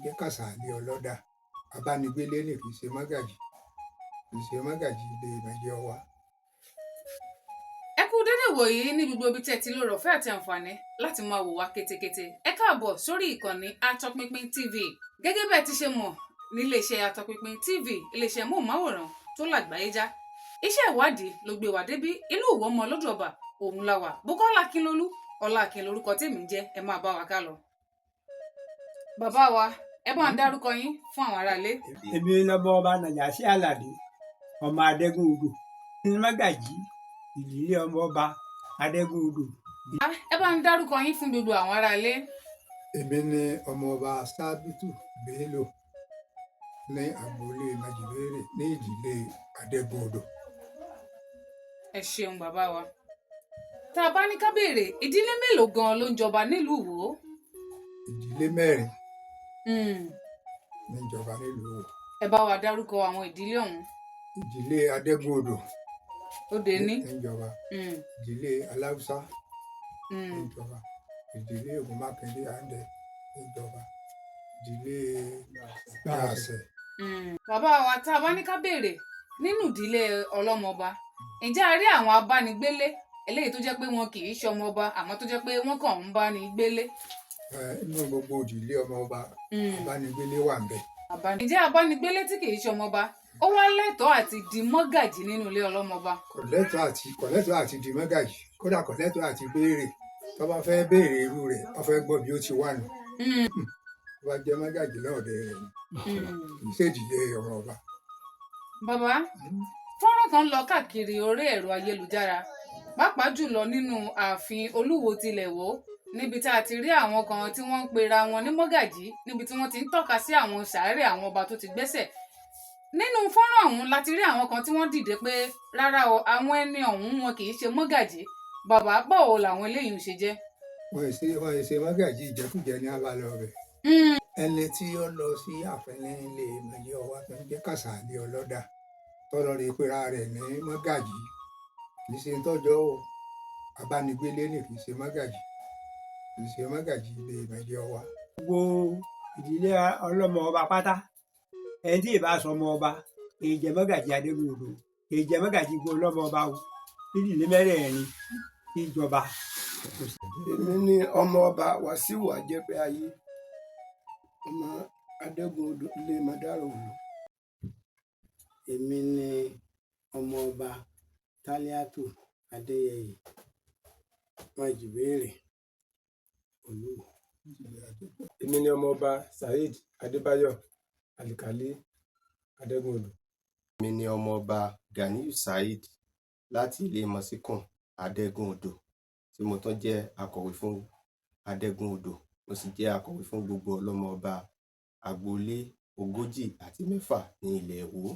Jẹ́ Kàsálí Ọlọ́dà. Abánigbélé ni, kì í ṣe mọ́gàjì, kì í ṣe mọ́gàjì ilé Mẹ́jọ wa. Ẹ kú dédé wòyí ní gbogbo ibi tí ẹ ti lóore ọ̀fẹ́ àti àǹfààní láti máa wò wá kétékété. Ẹ káàbọ̀ sórí ìkànnì Atọpinpin TV. Gẹ́gẹ́ bẹ́ẹ̀ ti ṣe mọ̀, níléeṣẹ́ Atọpinpin TV, iléeṣẹ́ móhùnmáwòrán tó làgbáyé já, iṣẹ́ ìwádìí ló gbé wá débí. Ìlú Ìwó ọmọ lódò ọba òun la wà. Bùkọ́lá Akínlolú Ọlá Akin lórúkọ tèmi ń jẹ́. Ẹ máa bá wa ká lọ. Bàbá wa, ẹ bá ń dárúkọ yín fún àwọn aráalé. Èmi lọmọ ọba Nàjàsí Àlàdé, ọmọ Adégún Odò ní mọ́gàjí ìdílé ọmọ ọba Adégún Odò. Ẹ bá ń dárúkọ yín fún gbogbo àwọn aráalé. Èmi ni ọmọọba Sábìtù Bello ní agboolé Májìbéèrè ní ìdílé Adégún Odò. Ẹ ṣeun, bàbá wa. Tá a bá ní ká béèrè, ìdílé mélòó gan ló ń jọba nílùú Ìwó? Ìdílé mẹ́rin níjọba nílùú Ìwó. Ẹ bá wa dárúkọ àwọn ìdílé ọ̀hún. Ìdílé Adégún Odò Ó dé ní. níjọba, ìdílé Aláùsá níjọba, ìdílé Ògúnmákindé Àǹdẹ níjọba, ìdílé Gbàṣẹ. Bàbá wa, tá a bá ní ká béèrè, nínú ìdílé ọlọ́mọba, ǹjẹ́ a rí àwọn abánigbélé eléyìí tó jẹ́ pé wọn kì í ṣọmọba, àmọ́ tó jẹ́ pé wọ́n kàn ń bá ní gbélé? Inú gbogbo ìdílé ọmọọba, abánigbélé wà ń bẹ. Ǹjẹ́ abánigbélé tí kì í ṣọmọba, ó wá lẹ́tọ̀ọ́ àti di mọ́gàjì nínú ilé ọlọ́mọba? Kò lẹ́tọ̀ọ́ àti di mọ́gàjì. Kódà kò lẹ́tọ̀ọ́ àti béèrè. Tó bá fẹ́ béèrè irú rẹ̀, ó fẹ́ gbọ́ bí ó ti wà nù. Tó bá jẹ́ mọ́gàjì lọ́ọ̀dẹ rẹ̀ ni, kì í ṣèdílé ọmọọba. Bàbá, fọ́nrán kan lọ káàkiri orí ẹ̀rọ ayélujára, pàápàá jùlọ nínú ààfin Olúwo tilẹ̀ Wò, níbi tá a ti rí àwọn kan tí wọ́n ń pera wọn ní mọ́gàjí, níbi tí wọ́n ti ń tọ́ka sí àwọn sàárè àwọn ọba tó ti gbẹ́sẹ̀. Nínú fọ́nrán ọ̀hún la ti rí àwọn kan tí wọ́n dìde pé rárá o, àwọn ẹni ọ̀hún wọn kì í ṣe mọ́gàjí. Bàbá, báwo làwọn eléyìí ń ṣe jẹ́? Wọ́n ṣe mọ́gàjì, ìjẹkújẹ ní abalẹ̀ ọbẹ̀. Ẹni tí ó lọ sí ààfin nílé Mẹ́jọ wa tó ń jẹ́ Kàsálí Ọlọ́dà, tọ́lọ́ rí pera rẹ̀ ní mọ́gàjì, kì í ṣe tọ́jọ́ o. Abánigbélé ni, kì í ṣe mọ́gàjì, kì í ṣe mọ́gàjì ilé Mẹ́jọ wa. Gbogbo ìdílé ọlọ́mọ ọba pátá, ẹni tí ì bá sọmọ ọba èyí jẹ́ mọ́gàjí Adégún Odò, èyí jẹ́ mọ́gàjí gbogbo ọlọ́mọ ọba o, nídìílé mẹ́rẹ̀ẹ̀rin tí ìjọba kò sí. Èmi ni ọmọọba Wàsíù Àjẹpẹ Ayé, ọmọ Adégún Odò ilé Mọdàrọ Òlu. Èmi ni ọmọọba Tálíátù Adéyẹyè Májìbéèrè, Olúwo. Èmi ni ọmọọba Saheed Adébáyò Alikali, Adégún Odò. Èmi ni ọmọọba Ganiyu Saheed láti ilé Mọsíkùn, Adégún Odò, tí mo tún jẹ́ akọ̀wé fún Adégún Odò. Mo sì jẹ́ akọ̀wé fún gbogbo ọlọ́mọọba agboolé 36 ní ilẹ̀ Ìwó.